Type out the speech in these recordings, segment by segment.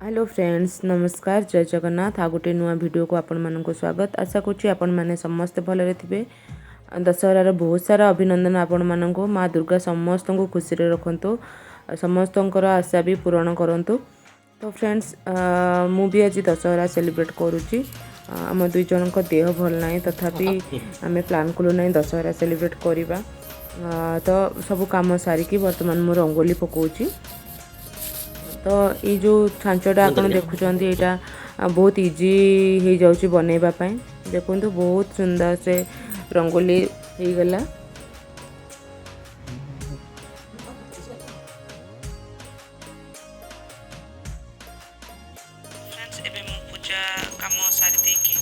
Hello friends, ନମସ୍କାର, ଜୟ ଜଗନ୍ନାଥ। ଆଉ ଗୋଟେ ନୂଆ ଭିଡ଼ିଓକୁ ଆପଣମାନଙ୍କୁ ସ୍ୱାଗତ। ଆଶା କରୁଛି ଆପଣମାନେ ସମସ୍ତେ ଭଲରେ ଥିବେ। ଦଶହରାର ବହୁତ ସାରା ଅଭିନନ୍ଦନ ଆପଣମାନଙ୍କୁ। ମା ଦୁର୍ଗା ସମସ୍ତଙ୍କୁ ଖୁସିରେ ରଖନ୍ତୁ, ସମସ୍ତଙ୍କର ଆଶା ବି ପୂରଣ କରନ୍ତୁ। ତ ଫ୍ରେଣ୍ଡସ୍, ମୁଁ ବି ଆଜି ଦଶହରା ସେଲିବ୍ରେଟ୍ କରୁଛି। ଆମ ଦୁଇ ଜଣଙ୍କ ଦେହ ଭଲ ନାହିଁ, ତଥାପି ଆମେ ପ୍ଲାନ୍ କଲୁ ନାହିଁ ଦଶହରା ସେଲିବ୍ରେଟ୍ କରିବା। ତ ସବୁ କାମ ସାରିକି ବର୍ତ୍ତମାନ ମୁଁ ରଙ୍ଗୋଲି ପକାଉଛି। ତ ଏଇ ଯେଉଁ ଛାଞ୍ଚଟା ଆପଣ ଦେଖୁଛନ୍ତି, ଏଇଟା ବହୁତ ଇଜି ହେଇଯାଉଛି ବନେଇବା ପାଇଁ। ଦେଖନ୍ତୁ, ବହୁତ ସୁନ୍ଦର ସେ ରଙ୍ଗୋଲି ହେଇଗଲା। ଫ୍ରେଣ୍ଡସ୍, ଏବେ ମୁଁ ପୂଜା କାମ ସାରି ଦେଇକି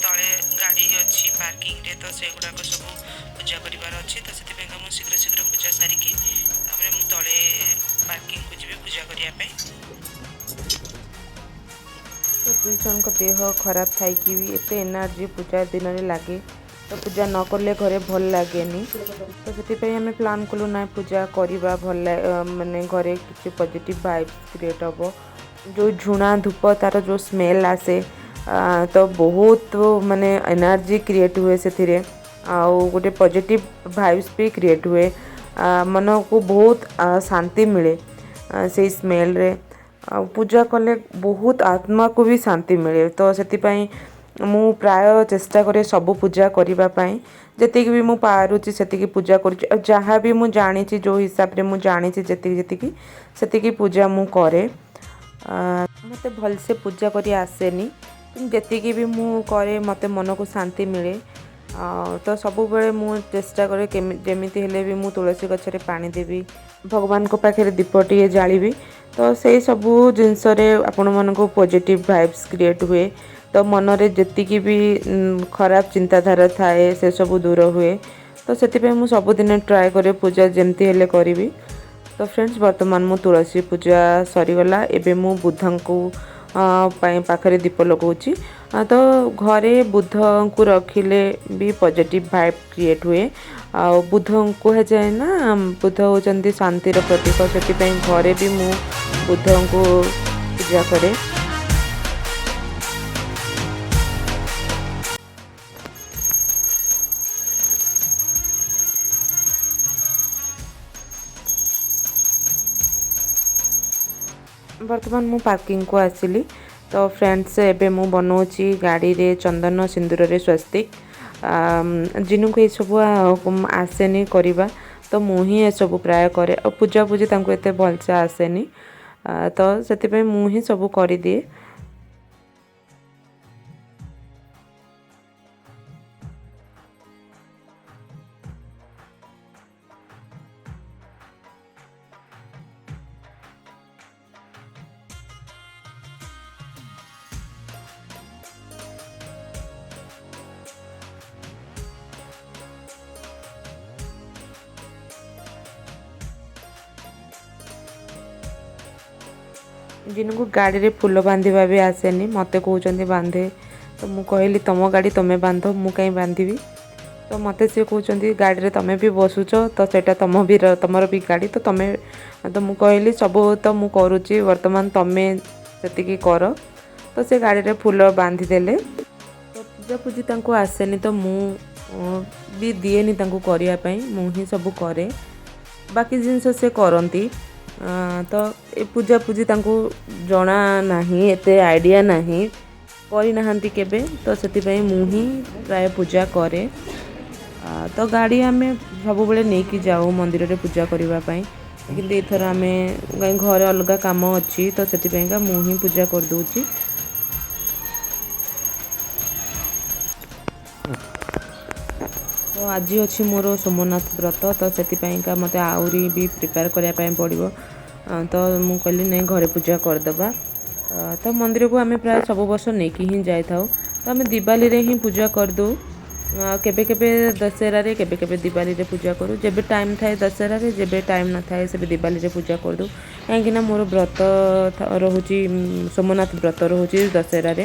ତଳେ ଗାଡ଼ି ଅଛି ପାର୍କିଂରେ, ତ ସେଗୁଡ଼ାକ ସବୁ ପୂଜା କରିବାର ଅଛି। ତ ସେଥିପାଇଁକା ମୁଁ ଶୀଘ୍ର ଶୀଘ୍ର ପୂଜା ସାରିକି ତାପରେ ମୁଁ ତଳେ ପାର୍କିଂକୁ ଯିବି ପୂଜା କରିବା ପାଇଁ। ତ ଦୁଇ ଜଣଙ୍କ ଦେହ ଖରାପ ଥାଇକି ବି ଏତେ ଏନର୍ଜି ପୂଜା ଦିନରେ ଲାଗେ, ତ ପୂଜା ନ କଲେ ଘରେ ଭଲ ଲାଗେନି। ତ ସେଥିପାଇଁ ଆମେ ପ୍ଲାନ୍ କଲୁ ନା ପୂଜା କରିବା, ଭଲ ମାନେ ଘରେ କିଛି ପଜିଟିଭ୍ ଭାଇବ୍ସ କ୍ରିଏଟ୍ ହେବ। ଯେଉଁ ଝୁଣା ଧୂପ ତାର ଯେଉଁ ସ୍ମେଲ୍ ଆସେ, ତ ବହୁତ ମାନେ ଏନର୍ଜି କ୍ରିଏଟ୍ ହୁଏ ସେଥିରେ, ଆଉ ଗୋଟେ ପଜିଟିଭ୍ ଭାଇବ୍ସ ବି କ୍ରିଏଟ୍ ହୁଏ। ମନକୁ ବହୁତ ଶାନ୍ତି ମିଳେ ସେଇ ସ୍ମେଲ୍ରେ, ଆଉ ପୂଜା କଲେ ବହୁତ ଆତ୍ମାକୁ ବି ଶାନ୍ତି ମିଳେ। ତ ସେଥିପାଇଁ ମୁଁ ପ୍ରାୟ ଚେଷ୍ଟା କରେ ସବୁ ପୂଜା କରିବା ପାଇଁ। ଯେତିକି ବି ମୁଁ ପାରୁଛି ସେତିକି ପୂଜା କରୁଛି, ଆଉ ଯାହା ବି ମୁଁ ଜାଣିଛି, ଯେଉଁ ହିସାବରେ ମୁଁ ଜାଣିଛି, ଯେତିକି ଯେତିକି ସେତିକି ପୂଜା ମୁଁ କରେ। ମୋତେ ଭଲସେ ପୂଜା କରି ଆସେନି, କିନ୍ତୁ ଯେତିକି ବି ମୁଁ କରେ ମୋତେ ମନକୁ ଶାନ୍ତି ମିଳେ। ତ ସବୁବେଳେ ମୁଁ ଚେଷ୍ଟା କରେ ଯେମିତି ହେଲେ ବି ମୁଁ ତୁଳସୀ ଗଛରେ ପାଣି ଦେବି, ଭଗବାନଙ୍କ ପାଖରେ ଦୀପଟିଏ ଜାଳିବି। ତ ସେଇ ସବୁ ଜିନିଷରେ ଆପଣମାନଙ୍କୁ ପଜିଟିଭ୍ ଭାଇବ୍ସ କ୍ରିଏଟ୍ ହୁଏ। ତ ମନରେ ଯେତିକି ବି ଖରାପ ଚିନ୍ତାଧାରା ଥାଏ, ସେସବୁ ଦୂର ହୁଏ। ତ ସେଥିପାଇଁ ମୁଁ ସବୁଦିନ ଟ୍ରାଏ କରେ ପୂଜା ଯେମିତି ହେଲେ କରିବି। ତ ଫ୍ରେଣ୍ଡସ୍, ବର୍ତ୍ତମାନ ମୁଁ ତୁଳସୀ ପୂଜା ସରିଗଲା। ଏବେ ମୁଁ ବୁଦ୍ଧଙ୍କୁ ପାଇଁ ପାଖରେ ଦୀପ ଲଗାଉଛି। ତ ଘରେ ବୁଦ୍ଧଙ୍କୁ ରଖିଲେ ବି ପଜିଟିଭ୍ ଭାଇବ୍ କ୍ରିଏଟ୍ ହୁଏ। ଆଉ ବୁଦ୍ଧଙ୍କୁ କୁହାଯାଏ ନା, ବୁଦ୍ଧ ହେଉଛନ୍ତି ଶାନ୍ତିର ପ୍ରତୀକ। ସେଥିପାଇଁ ଘରେ ବି ମୁଁ ବୁଦ୍ଧଙ୍କୁ ପୂଜା କରେ। ବର୍ତ୍ତମାନ ମୁଁ ପାର୍କିଂକୁ ଆସିଲି। ତ ଫ୍ରେଣ୍ଡସ୍, ଏବେ ମୁଁ ବନଉଛି ଗାଡ଼ିରେ ଚନ୍ଦନ ସିନ୍ଦୁରରେ ସ୍ୱସ୍ତିକ। ଜିନୁକୁ ଏସବୁ ଆସେନି କରିବା, ତ ମୁଁ ହିଁ ଏସବୁ ପ୍ରାୟ କରେ। ଆଉ ପୂଜାପୂଜି ତାଙ୍କୁ ଏତେ ଭଲସେ ଆସେନି, ତ ସେଥିପାଇଁ ମୁଁ ହିଁ ସବୁ କରିଦିଏ। ଜିନୁକୁ ଗାଡ଼ିରେ ଫୁଲ ବାନ୍ଧିବା ବି ଆସେନି, ମୋତେ କହୁଛନ୍ତି ବାନ୍ଧେ। ତ ମୁଁ କହିଲି, ତୁମ ଗାଡ଼ି ତୁମେ ବାନ୍ଧ, ମୁଁ କାହିଁ ବାନ୍ଧିବି? ତ ମୋତେ ସିଏ କହୁଛନ୍ତି, ଗାଡ଼ିରେ ତୁମେ ବି ବସୁଛ, ତ ସେଇଟା ତୁମ ବି ତୁମର ବି ଗାଡ଼ି, ତ ତୁମେ। ତ ମୁଁ କହିଲି, ସବୁ ତ ମୁଁ କରୁଛି, ବର୍ତ୍ତମାନ ତୁମେ ସେତିକି କର। ତ ସେ ଗାଡ଼ିରେ ଫୁଲ ବାନ୍ଧିଦେଲେ। ତ ପୂଜାପୂଜି ତାଙ୍କୁ ଆସେନି, ତ ମୁଁ ବି ଦିଏନି ତାଙ୍କୁ କରିବା ପାଇଁ, ମୁଁ ହିଁ ସବୁ କରେ। ବାକି ଜିନିଷ ସେ କରନ୍ତି। ତ ଏ ପୂଜାପୂଜି ତାଙ୍କୁ ଜଣା ନାହିଁ, ଏତେ ଆଇଡ଼ିଆ ନାହିଁ, କରିନାହାନ୍ତି କେବେ। ତ ସେଥିପାଇଁ ମୁଁ ହିଁ ପ୍ରାୟ ପୂଜା କରେ। ତ ଗାଡ଼ି ଆମେ ସବୁବେଳେ ନେଇକି ଯାଉ ମନ୍ଦିରରେ ପୂଜା କରିବା ପାଇଁ, କିନ୍ତୁ ଏଥର ଆମେ କାହିଁ ଘରେ ଅଲଗା କାମ ଅଛି, ତ ସେଥିପାଇଁକା ମୁଁ ହିଁ ପୂଜା କରିଦେଉଛି। ତ ଆଜି ଅଛି ମୋର ସୋମନାଥ ବ୍ରତ, ତ ସେଥିପାଇଁକା ମୋତେ ଆହୁରି ବି ପ୍ରିପେୟାର କରିବା ପାଇଁ ପଡ଼ିବ। ତ ମୁଁ କହିଲି, ନାଇଁ, ଘରେ ପୂଜା କରିଦେବା। ତ ମନ୍ଦିରକୁ ଆମେ ପ୍ରାୟ ସବୁ ବର୍ଷ ନେଇକି ହିଁ ଯାଇଥାଉ। ତ ଆମେ ଦିୱାଲିରେ ହିଁ ପୂଜା କରିଦେଉ। କେବେ କେବେ ଦଶହରାରେ, କେବେ କେବେ ଦିୱାଲିରେ ପୂଜା କରୁ। ଯେବେ ଟାଇମ୍ ଥାଏ ଦଶହରାରେ, ଯେବେ ଟାଇମ୍ ନଥାଏ ସେବେ ଦିୱାଲିରେ ପୂଜା କରିଦେଉ। କାହିଁକିନା ମୋର ବ୍ରତ ରହୁଛି, ସୋମନାଥ ବ୍ରତ ରହୁଛି ଦଶହରାରେ।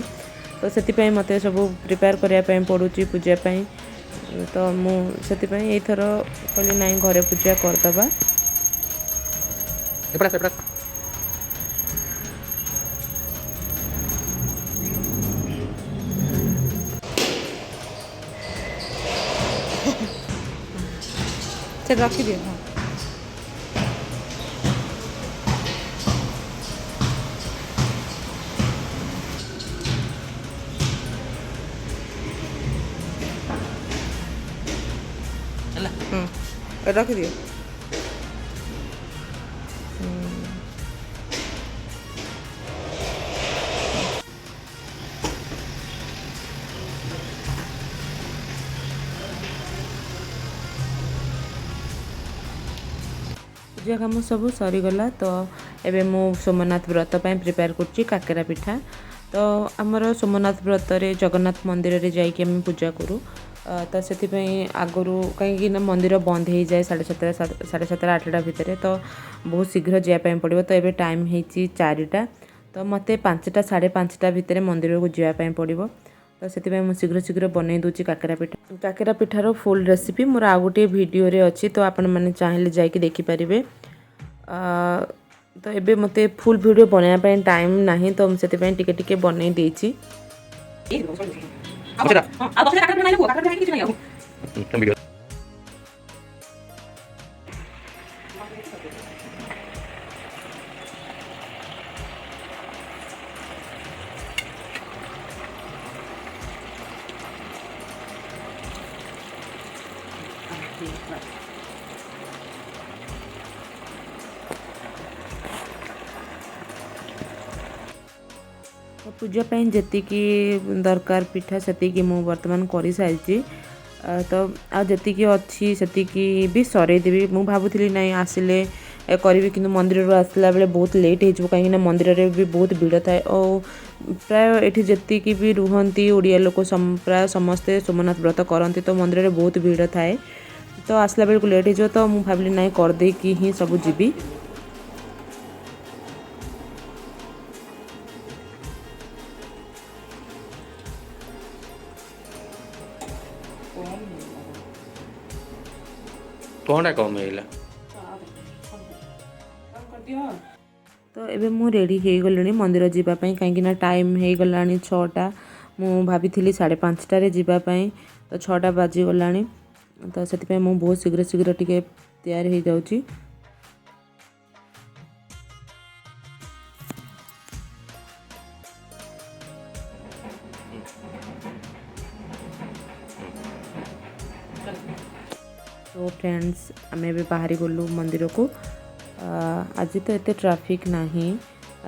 ତ ସେଥିପାଇଁ ମୋତେ ସବୁ ପ୍ରିପେୟାର କରିବା ପାଇଁ ପଡ଼ୁଛି ପୂଜା ପାଇଁ। ତ ମୁଁ ସେଥିପାଇଁ ଏଇଥର କହିଲି, ନାଇଁ, ଘରେ ପୂଜା କରିଦେବା। ଏପଟେ ଆସ, ଏପଟେ ଆସ। ସେଠି ରଖିଦିଅ। ହଁ। ହେଲା। ହୁଁ, ରଖିଦିଅ। ପୂଜା କାମ ସବୁ ସରିଗଲା। ତ ଏବେ ମୁଁ ସୋମନାଥ ବ୍ରତ ପାଇଁ ପ୍ରିପେୟାର କରୁଛି କାକେରା ପିଠା। ତ ଆମର ସୋମନାଥ ବ୍ରତରେ ଜଗନ୍ନାଥ ମନ୍ଦିରରେ ଯାଇକି ଆମେ ପୂଜା କରୁ। ତ ସେଥିପାଇଁ ଆଗରୁ, କାହିଁକି ନା ମନ୍ଦିର ବନ୍ଦ ହେଇଯାଏ 7:30, 7:30 8ଟା ଭିତରେ, ତ ବହୁତ ଶୀଘ୍ର ଯିବା ପାଇଁ ପଡ଼ିବ। ତ ଏବେ ଟାଇମ୍ ହେଇଛି 4ଟା, ତ ମୋତେ 5ଟା 5:30 ଭିତରେ ମନ୍ଦିରକୁ ଯିବା ପାଇଁ ପଡ଼ିବ। ତ ସେଥିପାଇଁ ମୁଁ ଶୀଘ୍ର ଶୀଘ୍ର ବନେଇ ଦେଉଛି କାକେରା ପିଠା। କାକେରା ପିଠାର ଫୁଲ୍ ରେସିପି ମୋର ଆଉ ଗୋଟିଏ ଭିଡ଼ିଓରେ ଅଛି, ତ ଆପଣମାନେ ଚାହିଁଲେ ଯାଇକି ଦେଖିପାରିବେ। ତ ଏବେ ମୋତେ ଫୁଲ୍ ଭିଡ଼ିଓ ବନେଇବା ପାଇଁ ଟାଇମ୍ ନାହିଁ, ତ ମୁଁ ସେଥିପାଇଁ ଟିକେ ଟିକେ ବନେଇ ଦେଇଛି। ଆଉ ବସେ, କାକରା ପିଠା ନାହିଁ, କାକରା ପିଠା କିଛି ନାହିଁ ଆଉ। ଭିଡ଼ିଓ। ତ ପୂଜା ପାଇଁ ଯେତିକି ଦରକାର ପିଠା, ସେତିକି ମୁଁ ବର୍ତ୍ତମାନ କରିସାରିଛି। ତ ଆଉ ଯେତିକି ଅଛି ସେତିକି ବି ସରେଇଦେବି। ମୁଁ ଭାବୁଥିଲି ନାଇଁ ଆସିଲେ କରିବି, କିନ୍ତୁ ମନ୍ଦିରରୁ ଆସିଲା ବେଳେ ବହୁତ ଲେଟ୍ ହେଇଯିବ, କାହିଁକିନା ମନ୍ଦିରରେ ବି ବହୁତ ଭିଡ଼ ଥାଏ। ଆଉ ପ୍ରାୟ ଏଠି ଯେତିକି ବି ରୁହନ୍ତି ଓଡ଼ିଆ ଲୋକ, ପ୍ରାୟ ସମସ୍ତେ ସୋମନାଥ ବ୍ରତ କରନ୍ତି। ତ ମନ୍ଦିରରେ ବହୁତ ଭିଡ଼ ଥାଏ, ତ ଆସିଲା ବେଳକୁ ଲେଟ୍ ହେଇଯିବ। ତ ମୁଁ ଭାବିଲି ନାଇଁ, କରିଦେଇକି ହିଁ ସବୁ ଯିବି। କ'ଣଟା କମ୍ ହେଇଗଲା? ତ ଏବେ ମୁଁ ରେଡ଼ି ହେଇଗଲିଣି ମନ୍ଦିର ଯିବା ପାଇଁ, କାହିଁକିନା ଟାଇମ୍ ହେଇଗଲାଣି 6ଟା। ମୁଁ ଭାବିଥିଲି 5:30ରେ ଯିବା ପାଇଁ, ତ 6ଟା ବାଜିଗଲାଣି। ତ ସେଥିପାଇଁ ମୁଁ ବହୁତ ଶୀଘ୍ର ଶୀଘ୍ର ଟିକେ ତିଆରି ହେଇଯାଉଛି। ତ ଫ୍ରେଣ୍ଡସ୍, ଆମେ ଏବେ ବାହାରି ଗଲୁ ମନ୍ଦିରକୁ। ଆଜି ତ ଏତେ ଟ୍ରାଫିକ୍ ନାହିଁ,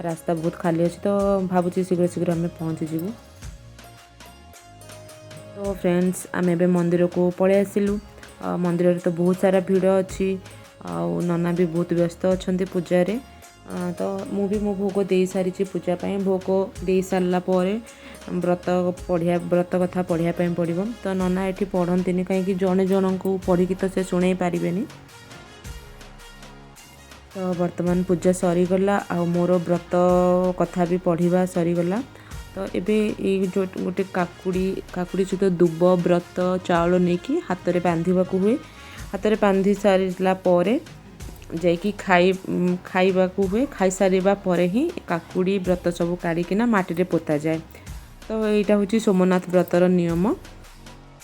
ରାସ୍ତା ବହୁତ ଖାଲି ଅଛି, ତ ଭାବୁଛି ଶୀଘ୍ର ଶୀଘ୍ର ଆମେ ପହଞ୍ଚିଯିବୁ। ତ ଫ୍ରେଣ୍ଡସ୍, ଆମେ ଏବେ ମନ୍ଦିରକୁ ପଳେଇ ଆସିଲୁ। ମନ୍ଦିରରେ ତ ବହୁତ ସାରା ଭିଡ଼ ଅଛି ଆଉ ନନା ବି ବହୁତ ବ୍ୟସ୍ତ ଅଛନ୍ତି ପୂଜାରେ। ତ ମୁଁ ବି ମୋ ଭୋଗ ଦେଇସାରିଛି ପୂଜା ପାଇଁ। ଭୋଗ ଦେଇସାରିଲା ପରେ ବ୍ରତ ପଢ଼ିବା, ବ୍ରତ କଥା ପଢ଼ିବା ପାଇଁ ପଡ଼ିବ। ତ ନନା ଏଠି ପଢ଼ନ୍ତିନି, କାହିଁକି ଜଣେ ଜଣଙ୍କୁ ପଢ଼ିକି ତ ସେ ଶୁଣେଇ ପାରିବେନି। ତ ବର୍ତ୍ତମାନ ପୂଜା ସରିଗଲା ଆଉ ମୋର ବ୍ରତ କଥା ବି ପଢ଼ିବା ସରିଗଲା। ତ ଏବେ ଏଇ ଯେଉଁ ଗୋଟେ କାକୁଡ଼ି, କାକୁଡ଼ି ସହିତ ଦୁବ, ବ୍ରତ, ଚାଉଳ ନେଇକି ହାତରେ ବାନ୍ଧିବାକୁ ହୁଏ। ହାତରେ ବାନ୍ଧି ସାରିଲା ପରେ ଯାଇକି ଖାଇବାକୁ ହୁଏ। ଖାଇସାରିବା ପରେ ହିଁ କାକୁଡ଼ି, ବ୍ରତ ସବୁ କାଢ଼ିକିନା ମାଟିରେ ପୋତାଯାଏ। ତ ଏଇଟା ହେଉଛି ସୋମନାଥ ବ୍ରତର ନିୟମ।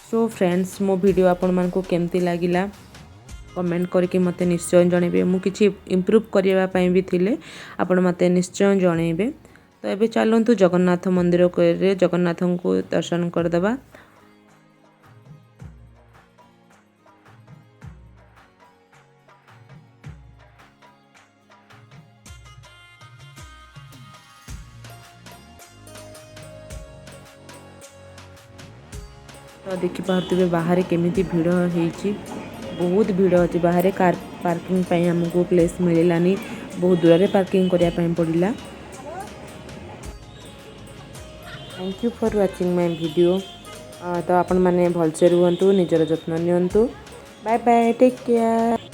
ସୋ ଫ୍ରେଣ୍ଡସ୍, ମୋ ଭିଡ଼ିଓ ଆପଣମାନଙ୍କୁ କେମିତି ଲାଗିଲା କମେଣ୍ଟ କରିକି ମୋତେ ନିଶ୍ଚୟ ଜଣାଇବେ। ମୁଁ କିଛି ଇମ୍ପ୍ରୁଭ୍ କରିବା ପାଇଁ ବି ଥିଲେ ଆପଣ ମୋତେ ନିଶ୍ଚୟ ଜଣାଇବେ। ତ ଏବେ ଚାଲନ୍ତୁ ଜଗନ୍ନାଥ ମନ୍ଦିରରେ ଜଗନ୍ନାଥଙ୍କୁ ଦର୍ଶନ କରିଦେବା। ତ ଦେଖିପାରୁଥିବେ ବାହାରେ କେମିତି ଭିଡ଼ ହେଇଛି, ବହୁତ ଭିଡ଼ ଅଛି ବାହାରେ। କାର୍ ପାର୍କିଂ ପାଇଁ ଆମକୁ ପ୍ଲେସ୍ ମିଳିଲାନି, ବହୁତ ଦୂରରେ ପାର୍କିଂ କରିବା ପାଇଁ ପଡ଼ିଲା। Thank you for watching my video. ତ ଆପଣମାନେ ଭଲସେ ରୁହନ୍ତୁ, ନିଜର ଯତ୍ନ ନିଅନ୍ତୁ। Bye bye, take care.